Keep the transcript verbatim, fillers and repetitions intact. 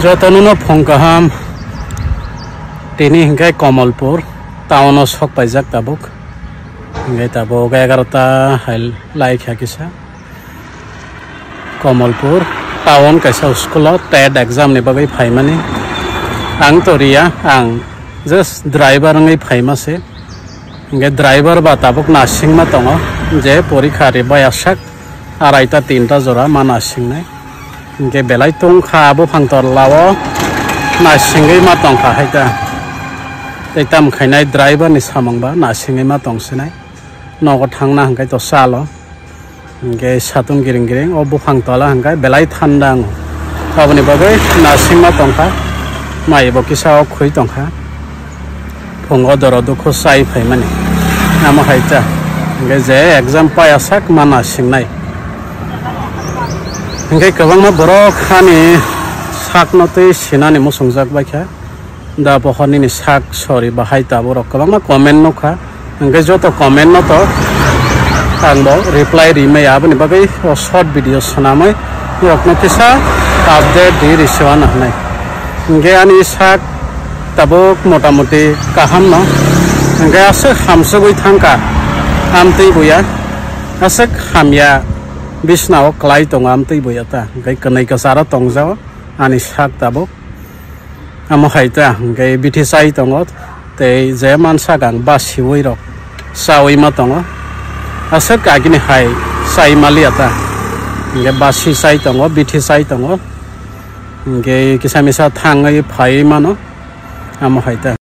Jotono no phung kaham. Tini hingke Komolpur town o sok paijak tabuk. Hingke tabuk egarota hai lai kha kisa. Komolpur town kaisa school o tet exam ni bagwi phaimani. Ang to riya, ang just driver wngwi phaima se. Hingke driver ba tabuk nasingma tongo, je porikha ri baya sak araita tinta jora ma nasingnai. Hingke belai tongkha buphang torlao nasingwi ma tongkha hai ta. Tei tamo khainai driver ni samung ba nasingwi ma tongsinai. Nogo thangna hingke to salo. Hingke satung giring giring o buphang tola hingke belai thanda ang. Aboni bagwi nasingma tongkha. Mai bo kisa o khwi tongkha. Phungo doro dukhu chai phaimani. Amo hai ta. Hingke je exam paya sak ma nasingnai. Hingke kwbangma borok ani sakno tei sinani muchungjak baikha. Da pohor nini sak sori bahai tabuk rok kwbangma comment nukha. Hingke joto comment no to ang bo reply ri maya, aboni bagwi o short video swnamwi rokno kisa update di risiwana hwnwi. Hingke ani sak tabuk motamoti kaham no. Hingke aswk hamsugwi thangkha amtwi buya. Aswk hamya bisnao kwlai tongo amtwi buya ta. Hingke kwnwi kwcharo tongjao ani sak tabuk. Amo hai ta hingke bithi chai tongo, tei je mansak ang basiwi rok chawi ma tongo. Aswk agini hai chai maliya ta, hingke basi chai tongo, bithi chai tongo, hingke kisa misa thangwi phaiwi mano. Amo hai ta.